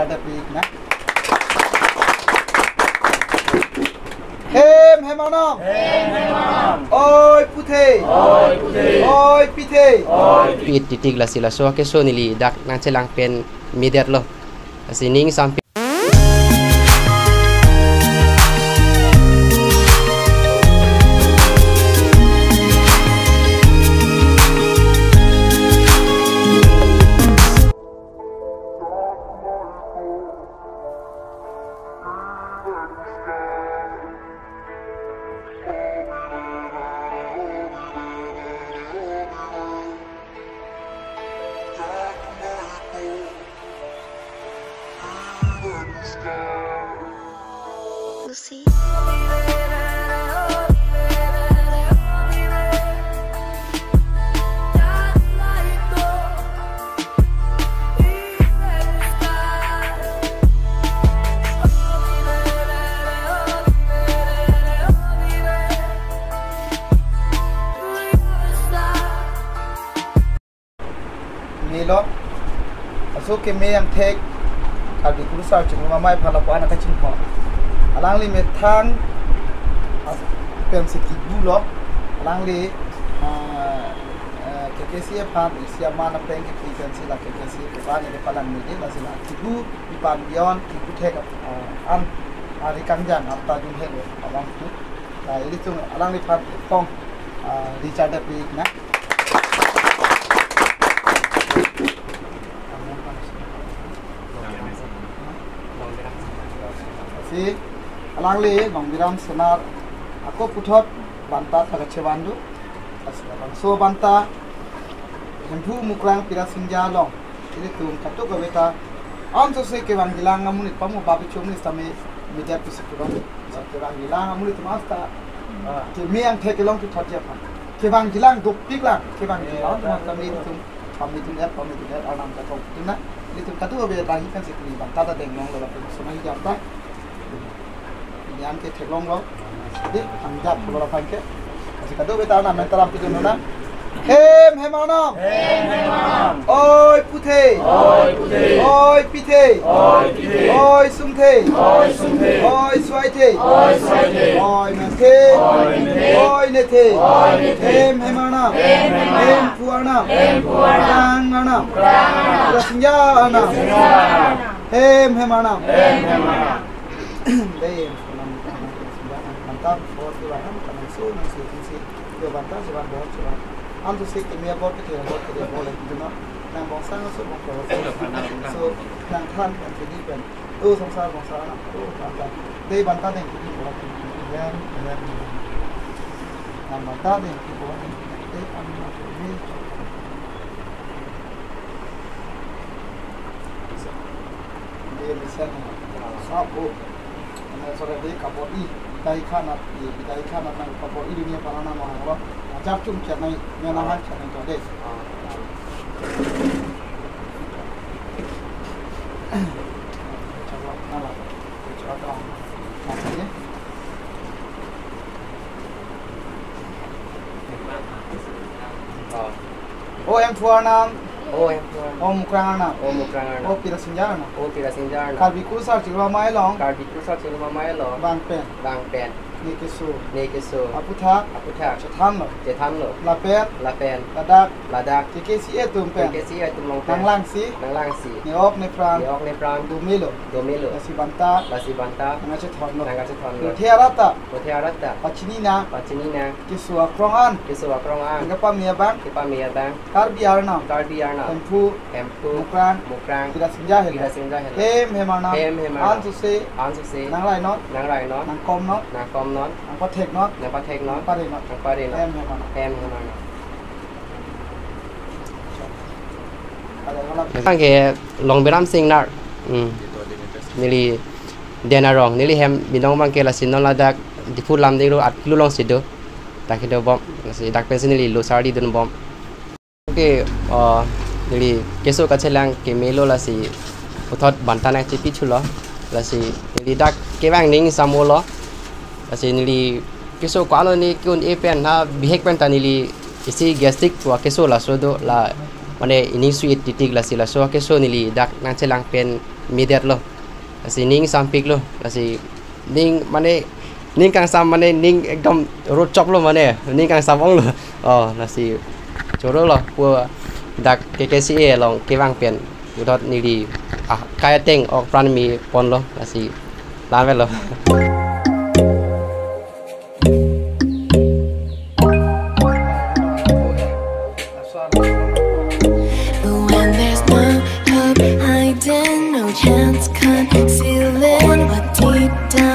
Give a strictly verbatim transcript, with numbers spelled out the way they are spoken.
Dapik na. Hem hem arnam. Hem hem arnam. Oi puthe. Oi puthe. Oi pithe. Oi pithe. Titik lasi laso akeso neli dak nangchelang pen medet lo. Lasi ning sampi. Lucy. Melo. Aso keme angthek Karbi Kurusar Chingrum Amei aphan lapu-an nangkachinghon. Alangli methang as-, pensi kibu lo. Alangli, ah, eh, K K C A aphan isi aman apeng kipi pensi la K K C A aphan neli palangmede, lasi la kibu pi pan beyond kibu thek, ah, an ari kangjang apta jun helo abang tu. Ah, ilitum alangliphan phong, ah, Richard Dapik na. Si alangli Longbiram Senar ako puthot banta ta kachevan do. Lasi labangso banta Hemphu, Mukrang, Pirasingja along ilitum kadokave ta ansose kevangjilang amonit pamo babi chom ni sitame media pusi kurang. Kevangjilang amonit atum asta, ah, keme angthek kelong kethotji aphan. Kevangjilang dopiklang, kevangjilang atum asta ilitum pamitum et, pamitum et arnam ta kong tuna. Ilitum kadokave rahi kan si kuni banta ta denglonglo lapen sumai jam ta. Ini an ke theklonglo. Dei, angjap pulo aphan ke. Lasi kadokave ta arnam pen ta lam pidun na. Hem hem arnam. Hem hem arnam. Oi puthe. Oi puthe. Oi pithe. Oi pithe. Oi sumthe. Oi sumthe. Oi suaithe. Oi suaithe. Oi menthe. Oi menthe. Oi nethe. Oi nethe. Hem hem arnam. Hem hem arnam. Hemphu arnam. Hemphu arnam. Mukrang arnam. Mukrang arnam. Pirasingja arnam. Pirasingja arnam. Hem hem arnam. Hem hem arnam. Dei, hem hem arnam. Mantap, bor kiwa ham, kanang so, nang so, nang so. Yo banta, sewan bor, sewan. Ansose keme bor, kethe bor, kethe bor, lagi tu na. Nang bongsang, so, bor, bor, so. So, nang than, nang sidi pen. O, songsar, bongsar, nang. O, banta. Dei, banta, dei, kethe bor, kethe bor. Nang banta, dei, kethe bor, kethe bor. Dei, am, nang, so, dei. Dei, listen, nang. Sab, o. Ane sore dei kabor-i, bidai khanat, ye bidai khanat nang kabor-i dunia parana mahang lo. Ajak chum kiat nang, nang nang kiat nang jode. Coba nala, coba terang. Nang ye. O Hemphu arnam. O Hemphu arnam. O Mukrang arnam. O Mukrang arnam. O Pirasingja arnam. O Pirasingja arnam. Karbi Kurusar Chingrum Amei along. Karbi Kurusar Chingrum Amei along. Vang pen. Vang pen. Ne keso. Ne keso. Aputhak. Aputhak. Chethanlo. Chethanlo. Lapen. Lapen. Ladak. Ladak. K K C A atum pen. K K C A atum along pen. Nanglangsi. Nanglangsi. Ne-ok nephrang. Ne-ok nephrang. Domelo. Domelo. Lasi banta. Lasi banta. Nangkachethonlo. Nangkachethonlo. Puthe arat ta. Puthe arat ta. Pachini nang. Pachini nang. Keso akrong an. Keso akrong an. Nangkepame abang. Kepame abang. Karbi arnam. Karbi arnam. Hemphu. Hemphu. Mukrang. Mukrang. Pirasingja helo. Pirasingja helo. Hem hem arnam. Hem hem arnam. Ansose. Ansose. Nangrainon. Nangrainon. Nangkomnon. Nangkomnon. Nangpatheknon. Nangpatheknon. Nangparenon. Nangparenon. Hem hem arnam. Hem hem arnam. Abang ke Longbiram Singnar. Hmm. Neli Dena Rong. Neli hem binong abang ke lasi non ladak Diphu Lumding Road at klulong si do. Dak kedo bom. Lasi dak pensi neli lo sardi dun bom. Oke, uh, neli keso kachelang kemelo lasi puthot banta nangchepi thulo. Lasi neli dak kevang ning samolo. Lasi neli keso ko-an lo ne ke-un-e pen ha bihek pen ta neli isi gastric pu akeso laso do la mane ining sui titik lasi laso akeso neli dak nangchelang pen medet lo. Lasi ning sampik lo. Lasi ning mane ning kangsam mane ning ekdom rot chop lo mane ning kangsam ong lo. Oh, lasi choro lo pu dak K K C A along kevang pen puthot neli ah kai ateng ok pran me pon lo lasi lamvet lo. But when there's no hope hiding, no chance concealing what deep down